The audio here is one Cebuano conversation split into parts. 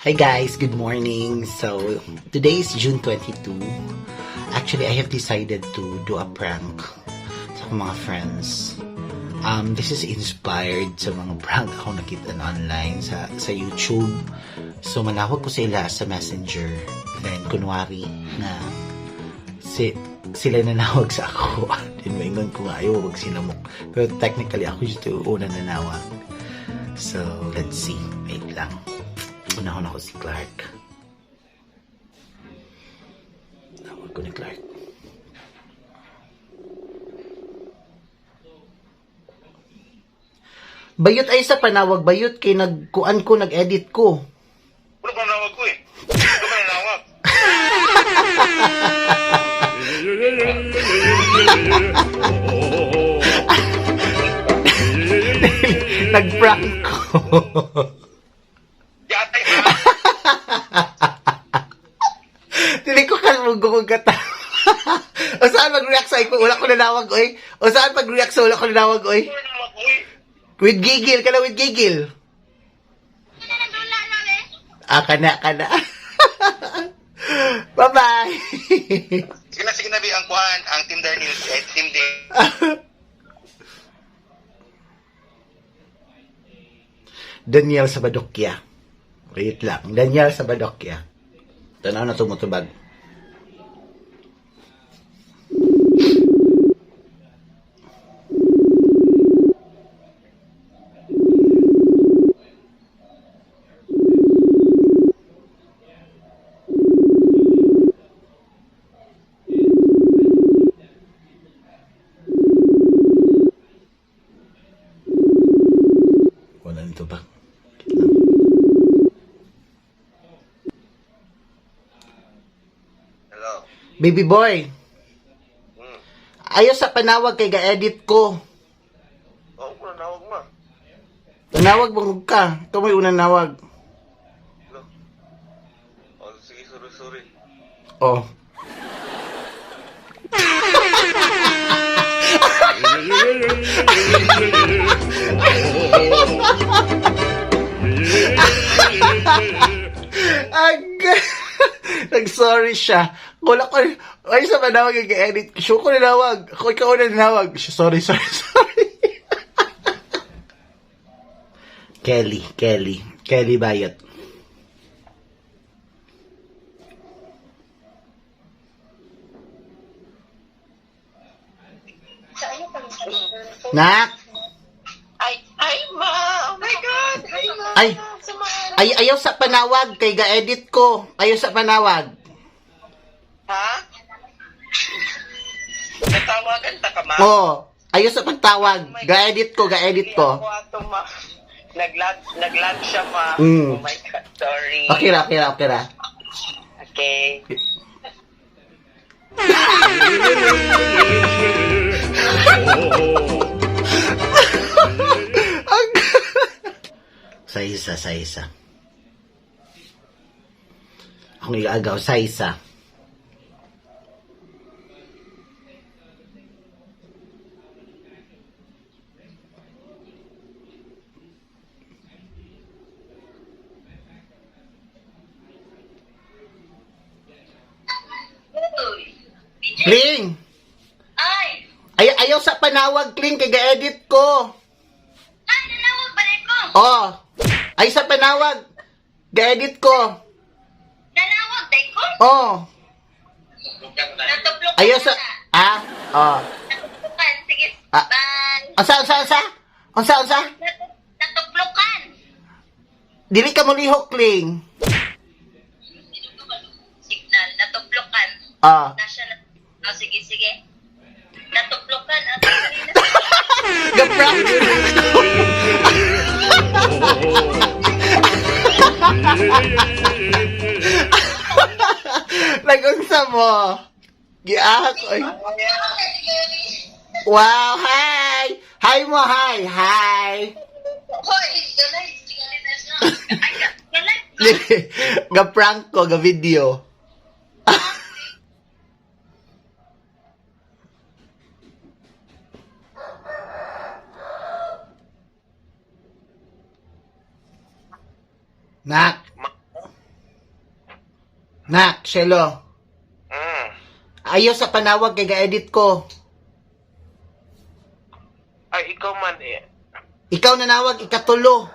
Hi guys, good morning. So, today is June 22. Actually, I have decided to do a prank sa akong mga friends. This is inspired sa mga prank ako nakita online sa YouTube. So, manawag ko sila sa Messenger. Then, kunwari na sila nanawag sa ako. Then, maingon ko nga, ayaw, wag sinamok. Pero technically, ako yung una nanawag. So, let's see. Wait lang. Unahon ako si Clark. Tawag ko ni Clark. Bayot ay sa panawag, bayot kay nagkuan ko, nag-edit ko. Wala pa nawag ko eh. Wala pa nawag. Nag-prank ko. Yatay ha. Dili ko kalmog ko kata. O saan mag-react sa iko? Wala ko nanawag, oy. O saan mag-react sa wala ko nanawag, oy. Wala nawag ko eh. With gigil, kana with gigil. Ah, kana, kana. Bye-bye. Sige na, Bi, ang kuhan, ang Team Darnil, eh, Team D. Daniel Sabadokya. Wait lang. Daniel Sabadokya. Tanaw na tumutubag. Wala nito ba? Wait lang. Hello. Baby boy, Hmm. ayaw sa panawag kay ga-edit ko. Oh, wala nawag ma. Nanawag bang ka? Ikaw may unang nawag. Hello. Oh, sige, sorry, sorry. Oh. Ag Nag-sorry siya. Wala ko, ay sa panawag yung edit. Sure ko nanawag. Ako ikaw na nanawag. Siya, sorry, sorry, sorry. Kelly, Kelly. Kelly Bayot. Nak! Ay, ay, ma! Oh my God! Hi, ma! Ay! Sumara. Ay, ayaw sa panawag kay ga-edit ko. Ayaw sa panawag. Ha? Natawagan ta ka, ma? Oo. Ayaw sa pagtawag. Ga-edit ko, ga-edit ko. Ako ato, ma. Naglag, naglag siya, ma. Mm. Oh my God, sorry. Okay ra, okay ra, okay ra. Okay. Sa isa, sa isa. Akong igaagaw, sa isa. Kling! Ay! Ay, ayaw sa panawag, Kling, kay ga-edit ko. Ay, nanawag ba rin ko? Oh. Ay sa panawag. Ga-edit ko. Nanawag din ko? Oh. Natuplokan Ayaw sa na. ah, oh. Natuplokan. Sige, Ah. bye. Unsa unsa unsa? Unsa unsa? Natuplokan. Dili ka molihok, Kling. Signal. Natuplokan. Ah. Nasa na. Oh, sige, sige. Natuplokan. At kanina. Ga-prank. Nagunsa mo? Giak oy. Wow, hi. Hi mo, hi. Hi. Hoy, galay. Ay, galay. Ga-prank ko, ga-video. Nak, Ma. Nak, Shelo. Ayaw sa panawag kay ga-edit ko. Ay, ikaw man eh. Ikaw nanawag ikatulo.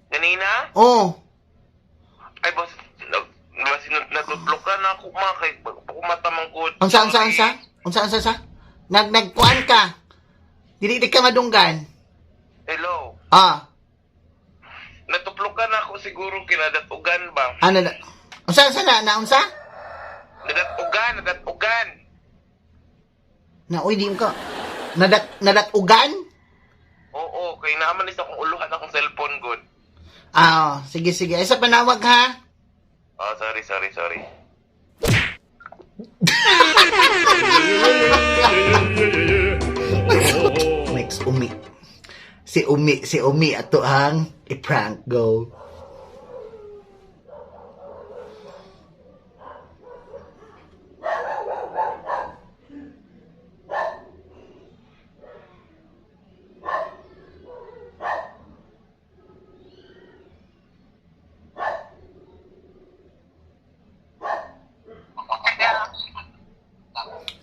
Ganina? Oh. Ay, boss, naglublok ka na ako, ma. Kay, kumatamang ko. Unsa unsa unsa? Unsa unsa unsa? Nagkuan ka. Dili di ka madunggan. Hello. Ah, Natuplok ka na ako siguro kinadatugan ba? ano na? Unsa unsa na na unsa? Nadatugan, nadatugan. Na uy di ka. Nadatugan? Oo, kay naaman is akong uluhan akong cellphone good. Ah, oh, sige sige. Ay sa panawag ha. Oh, sorry, sorry, sorry. Next Umi. Si Umi ato ang i-prank go.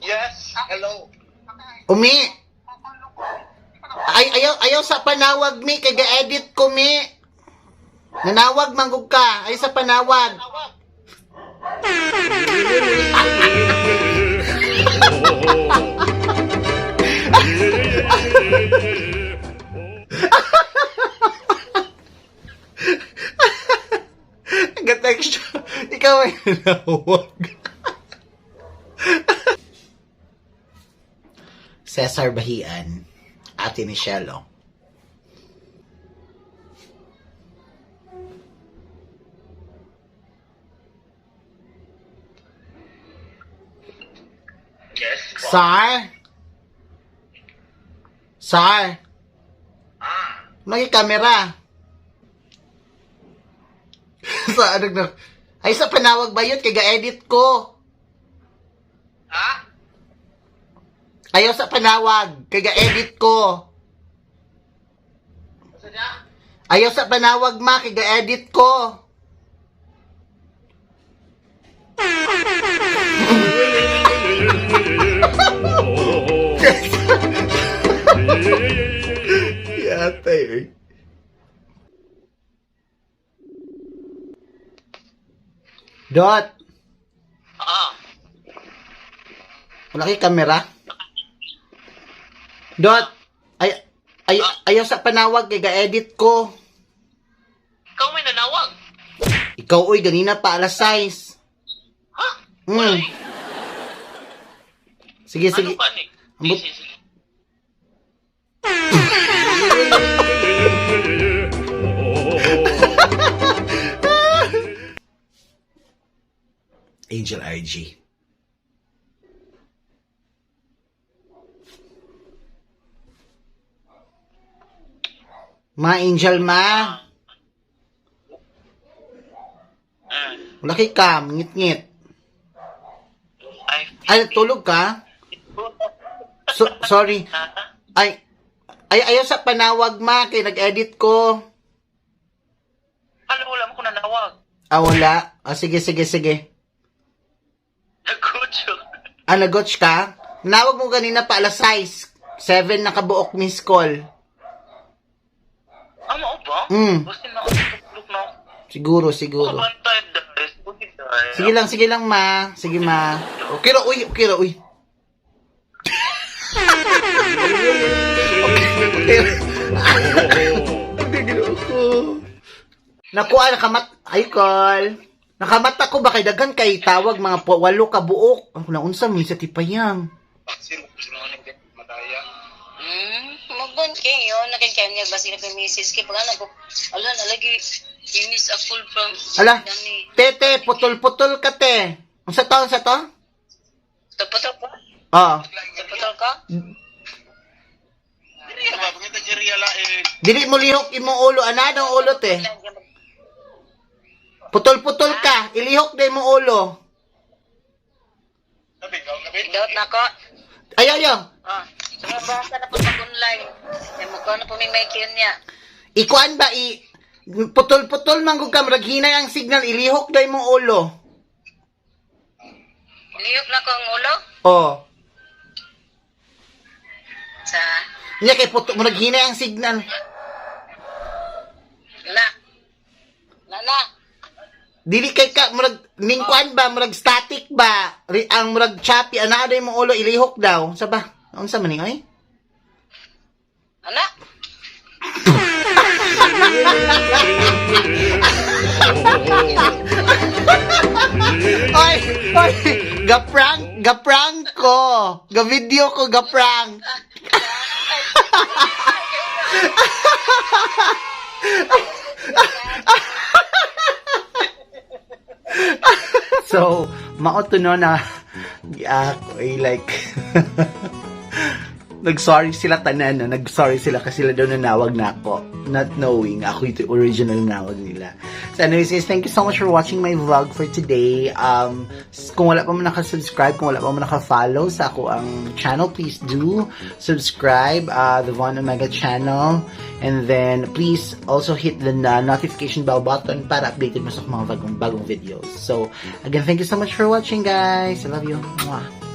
Yes, hello. Umi. Ay ayaw ayaw sa panawag mi kay ga-edit ko mi. Nanawag manggug ka. Ay sa panawag. Ga-text siya. Ikaw ay nanawag. Cesar Bahian, ate ni Shelo. Yes. Sar? Sar? May kamera. Sa ano na? Ay, sa panawag ba yun? Kay ga-edit ko. Ha? Ayaw sa panawag. Kay ga-edit ko. Ayaw sa panawag, ma. Kay ga-edit ko. Yata eh. Dot. Ah. Wala kay kamera? Dot. Ay, ay, ayaw sa panawag kay ga-edit ko. Ikaw may nanawag. Ikaw oy ganina pa alas 6. Ha? Sige, sige. Ano ba ni? Ambot. Sige, sige. Angel RG. Ma, Angel, ma. Wala kay Cam, ngit-ngit. Ay, Ay, tulog ka? So, sorry. Ay, ay, ayaw sa panawag, ma, kay nag-edit ko. Ano, wala mo ko nanawag. Ah, wala. Ah, sige, sige, sige. Nagkutso. Ah, nag-watch ka? Nawag mo kanina pa alas 6. 7 na kabuok miss call. Ah, mao ba? Basta na ako tulog na ako. Siguro, siguro. Kabantay, dahil. Bukid, dahil. Sige lang, ma. Sige, ma. Okay ra, uy. Okay ra, uy. Okay, okay. Ang ginoo ko. Nakuha, nakamat... Ay, call. Nakamata ko ba kay daghan kay tawag mga po, walo ka buok. Ang naunsa mi sa tipayang. Sino sino nang madaya? Magbon kayo, nakikanya ba sila kay Mrs. Kay pag ano ko, ala na lagi, you miss a call from Ala, Dani. tete, putol-putol ka te. Unsa to, unsa to? Tuputol ka? Oh. Tuputol ka? Diri ba pangita diri ala eh. Dili mo lihok imong ulo, ana ang ulo te. Putol-putol ka, ilihok na imong ulo. Sabi ka gabi. Daot na ko. Ayaw, ayaw. Ah, sumabasa na po pag online. Ay, magkano po may may niya. Ikuan ba i Putol-putol man gud ka, murag hinay ang signal, ilihok daw imong ulo. Liyok na ko ang ulo. Oh. Sa Nya kay puto, murag hinay ang signal. na. Na na. Dili kay ka murag ningkuan ba, murag static ba? Ang murag choppy ana daw imong ulo, ilihok daw. Sa ba? Unsa man ni oy? Ana. Oy, oy, ga-prank, ga-prank ko. Ga-video ko, ga-prank. So, mao to no na ako ay like nag-sorry sila tanan, no? Nag-sorry sila kasi sila daw nanawag na ako. Not knowing, ako ito yung original nawag nila. So anyways guys, thank you so much for watching my vlog for today. Kung wala pa mo nakasubscribe, kung wala pa mo naka-follow sa ako ang channel, please do subscribe, the Von Omega channel. And then, please also hit the notification bell button para updated mo sa mga bagong, bagong videos. So, again, thank you so much for watching, guys. I love you. Mwah.